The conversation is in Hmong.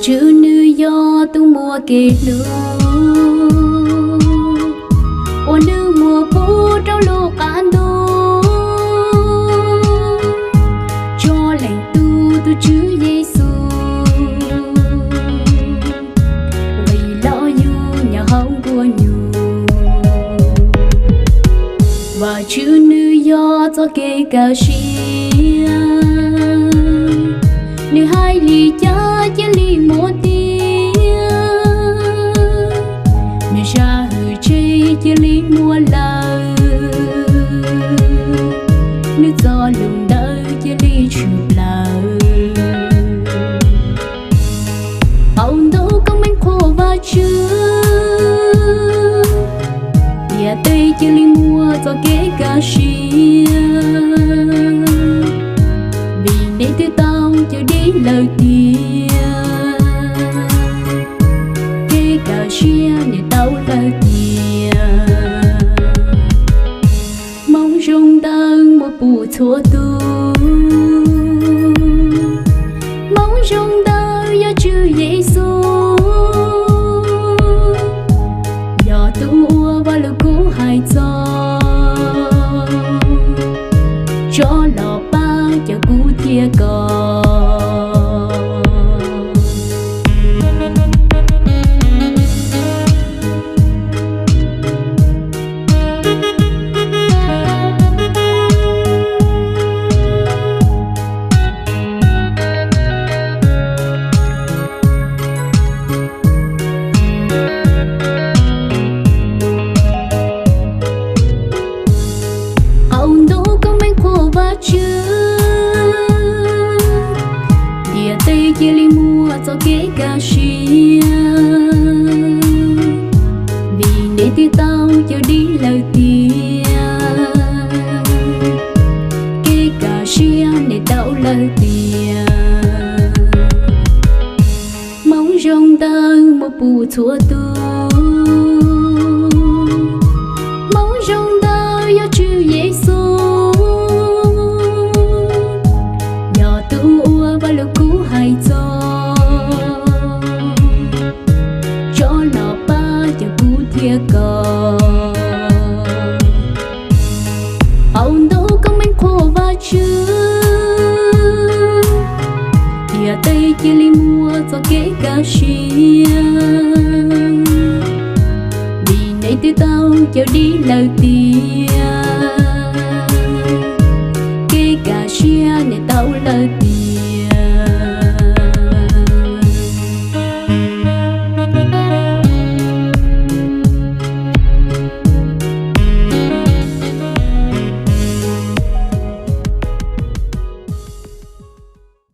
Tswv nws yog tus muaj kev hlub uas nws muab pub rau lub qab ntuj, tso leej tug tus Tswv Yexus nqis los yug nyob hauv nkuaj nyuj. Vajtswv nws yog txoj kev kaj siab, nws hais li cas cia li muaj tiag, nws zaj hwj chim cia li muaj lawm, nws txoj lus ntawd cia li tshwm plaws. Qauv ntuj koob meej qhuas Vajtswv, ntiaj teb cia li muaj txoj kev kaj siab, vim nej twb tau cawm dim lawm tiag, kev kaj siab nej tau lawm tiag. Hmoov zoo ntawd muaj pub txhua tus, hmoov zoo ntawd yog Tswv Yexus, yog tus uas Vajluskub hais txog, tso los pab cawm kuv thiab koj. Qauv ntuj koob meej qhuas Vajtswv, ntiaj teb cia li muaj txoj kev kaj siab, vim nej twb tau cawm dim lawm tiag, kev kaj siab nej tau lawm tiag. Hmoov zoo ntawd muaj pub txhua tus, hmoov zoo ntawd yog Tswv Yexus, yog tus uas Vajluskub hais txog, tso los pab cawm kuv thiab koj. Qauv ntuj koob meej qhuas Vajtswv, ntiaj teb cia li muaj txoj kev kaj siab, vim nej twb tau cawm dim lawm tiag, kev kaj siab nej tau lawm